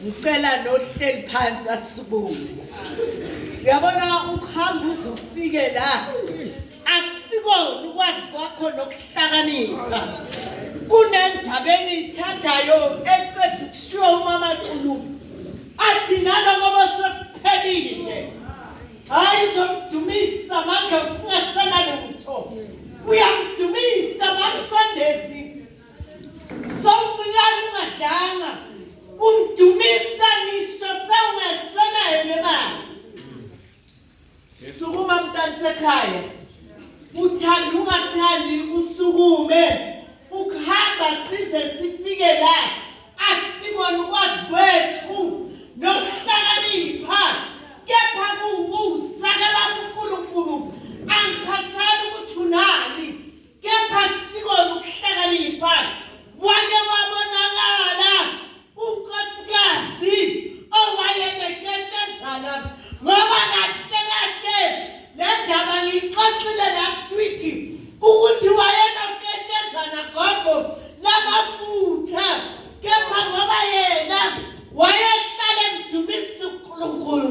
Ngicela nohleli phansi asukume. Uyabona ukuhamba uze ufike la akusikona ukwazi kwakho nokuhlakanipha. Kunendaba engiyithandayo eqeda ukushiwo umama Xulu. Athi naloko bosekuphelile. Hayi uzomdumisa manje ungasenalutho. Uyamdumisa mamsondezi. Sowubulala ungadlanga. Umdumisa ngisho sewungasenayo nemali. Sukuma mntansekhaya. Uthanda ungathandi usukume. Ukuhamba size sifike la akusikona ukwazi kwethu nokuhlakanipha kepha kuwumusa kababa uNkulunkulu. Angikhathali ukuthi unani kepha kusikona ukuhlakanipha wake wabonakala unkosikazi owayeneketshezana ngoba kahle kahle le ndaba ngiyixoxile last week ukuthi wayenoketshezana gogo lamafutha kepha ngoba yena wayehlale emdumisa uNkulunkulu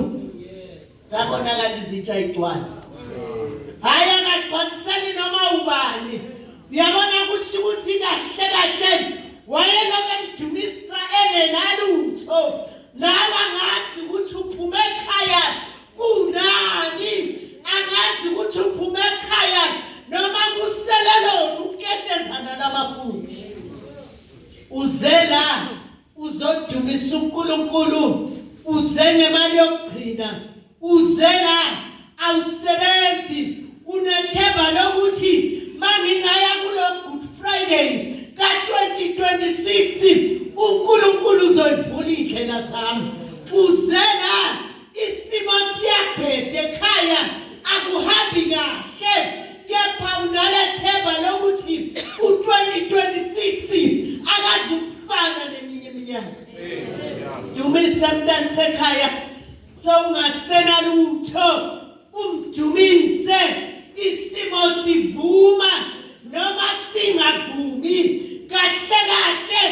Zabonakala izitsha igcwala. Hayi akagcwaliseli noma ubani. Uyabona kusho ukuthi kahle kahle wayelokhu emdumisa engenalutho. Nawe angazi ukuthi uphume ekhaya kunani. Angazi ukuthi uphume ekhaya noma kusele lona uketshezana lamafutha. Uze la uzodumisa uNkulunkulu uze ngemali yokugcina uze la awusebenzi unethemba lokuthi mangingaya kulo Good Friday ka-2026 uNkulunkulu uzoyivula iy'ndlela zami uze la Isimo siyabheda ekhaya akuhambi kahle kepha unalethemba lokuthi u-2026 akazukufana neminye iminyaka. Dumisa mntanisekhaya sewungasenalutho umdumise isimo sivuma noma singavumi kahle kahle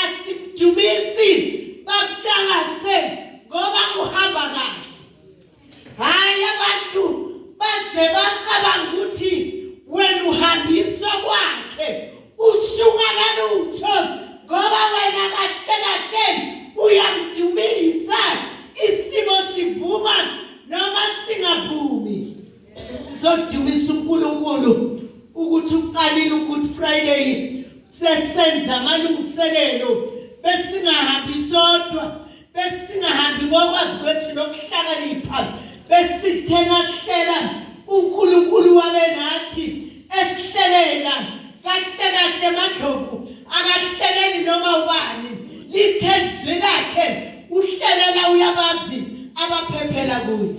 asimdumisi bamtshakase ngoba kuhamba kahle hhayi abantu baze bacabanga ukuthi wena uhambiswa kwakhe ushuka kalutho ngoba wena kahle kahle uyamdumisa isimo sivuma noma singavumi sizodumisa uNkulunkulu ukuthi uqalile uGood Friday sesenza amalungiselelo besingahambi sodwa besingahambi ngokwazi kwethu nokuhlakanipha besithena sihlela uNkulunkulu wabe nathi esihlelela kahle kahle madlovu akahleleli noma ubani lithe izwi lakhe uhlelela uyabazi abaphephela kuye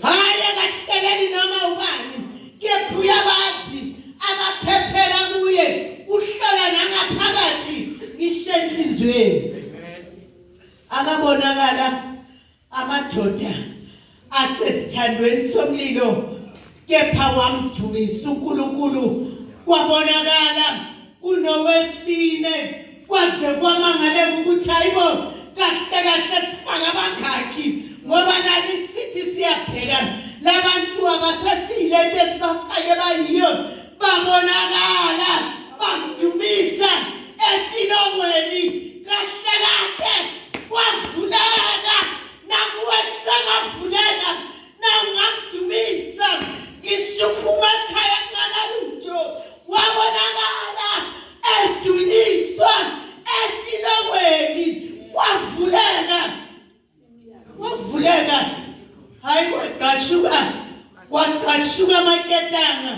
hhayi akahleleli noma ubani kepha uyabazi abaphephela kuye uhlola nangaphakathi ngisho enhliziyweni akabonakala amadoda asesithandweni somlilo kepha wamdumisa uNkulunkulu kwabonakala kunowesine kwaze kwamangaleka ukuthi hayibo kahle kahle sifake abangakhi ngoba nani sithi siyabheka labantu abasesiyile nto esibafake bayiyo babonakala bamdumisa etilongweni kahle kahle kwavuleka nakuwe kusengavuleka nawungamdumisa ngisho uphuma ekhaya kunganalutho wabonakala edunyiswa etilongweni kwavuleka Kwavuleka hayi kwagqashuka kwagqashuka amaketanga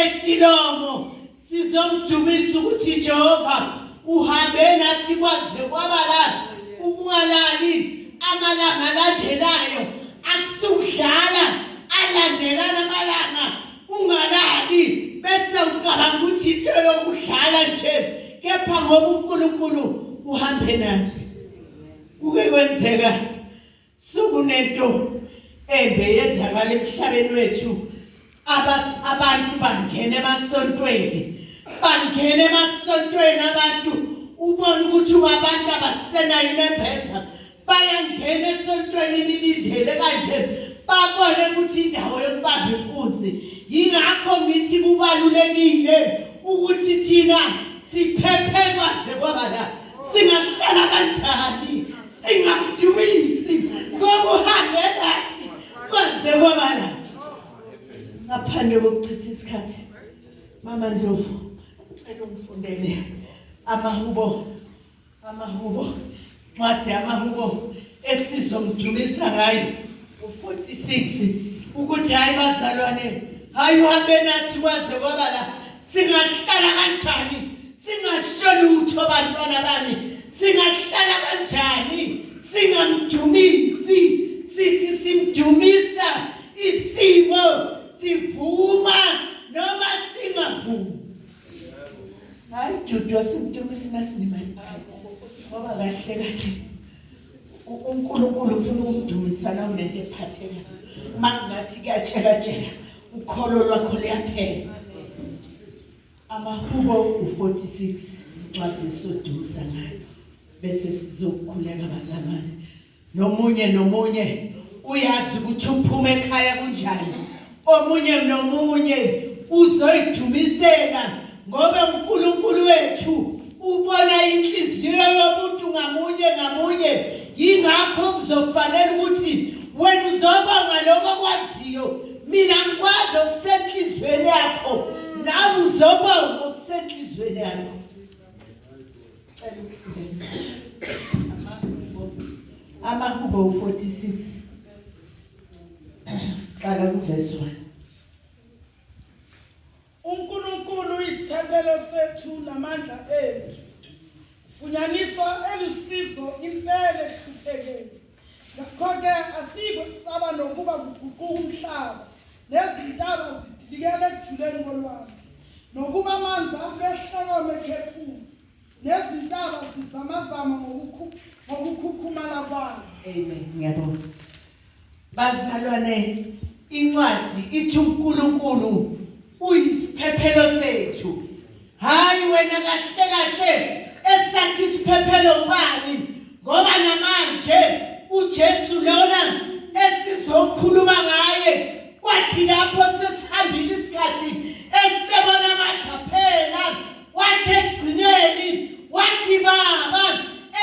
etilomo sizomdumisa ukuthi Jehova uhambe nathi kwaze kwaba la ukungalali amalanga alandelayo akusukudlala alandelana amalanga ungalali bese ucabanga ukuthi into yokudlala nje kepha ngoba uNkulunkulu uhambe nathi Kuke kwenzeka sokunento embe yenzakala emhlabeni wethu abantu bangena emasontweni bangena emasontweni abantu ubona ukuthi abantu abasenayo inembeza Bayangena esontweni lilindele kanje babone ukuthi indawo yokubamba inkunzi. Yingakho ngithi kubalulekile ukuthi thina siphephe kwaze kwaba la. Singahlala kanjani singamdumisi ngokuhambe nathi kwaze kwaba la. Ngaphandle kokuchitha isikhathi, Mama Ndlovu, cela ungifundele amahubo Amahubo, incwadi yamahubo esizomdumisa ngayo u-46 ukuthi hayi bazalwane, hayi uhambe nathi kwaze kwaba la. Singahlala kanjani singasho lutho bantwana bami? Singahlala kanjani singamdumisi? Sithi simdumisa isimo sivuma noma singavumi. Hayi Dudu asimdumisi nasinemali ngoba kahle kahle uNkulunkulu ufuna ukumdumisa na unento ephathekayo. Uma kungathi kuyatshekatsheka ukholo lwakho luyaphela. Amahubo u-46 incwadi esodumisa ngayo bese sizokhuleka bazalwane. Nomunye nomunye uyazi ukuthi uphuma ekhaya kunjani. Omunye nomunye uzoyidumisela ngoba uNkulunkulu wethu ubona inhliziyo yomuntu ngamunye ngamunye. Yingakho kuzofanele ukuthi wena uzobonga lokho okwaziyo, mina ngikwazi okusenhliziyweni yakho, nawe uzobonga okusenhliziyweni yakho. Cela ukufundela Amahubo u-46 siqala kuvesi 1. UNkulunkulu uyisiphephelo sethu namandla ethu. Ufunyaniswa elusizo impela ekuhluphekeni. Ngakho-ke asiyikwesaba nokuba kuguquka umhlaba, nezintaba zidilikela ekujuleni kolwandle, nokuba amanzi abuye ehlokome ekhephuza. Nezintaba zizamazama ngokukhukhumala kwayo. Amen. Ngiyabonga. Bazalwane, incwadi ithi uNkulunkulu uyisiphephelo sethu. Hayi wena kahle kahle esakhe isiphephelo ubani? Ngoba namanje uJesu lona esizokhuluma ngaye kwathi lapho sesihambile isikhathi esebona amandla phela Wathi ekugcineni, wathi baba,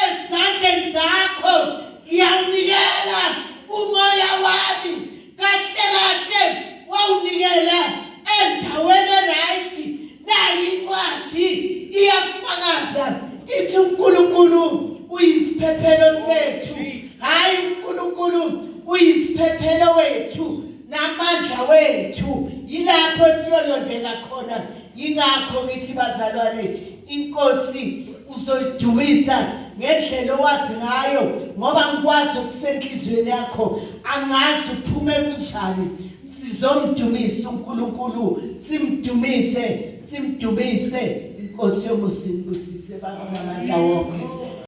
ezandleni zakho ngiyawunikela umoya wami. Kahle kahle wawunikela endaweni eright. Nayi incwadi iyafakaza ithi uNkulunkulu uyisiphephelo sethu. Hayi uNkulunkulu uyisiphephelo wethu namandla wethu. Yilapho siyolondeka khona. Yingakho ngithi bazalwane inkosi uzoyidumisa ngendlela owazi ngayo ngoba ngikwazi okusenhliziyweni yakho angazi uphume kunjani sizomdumisa uNkulunkulu simdumise simdumise inkosi yomusa inibusise baba namandla wonke.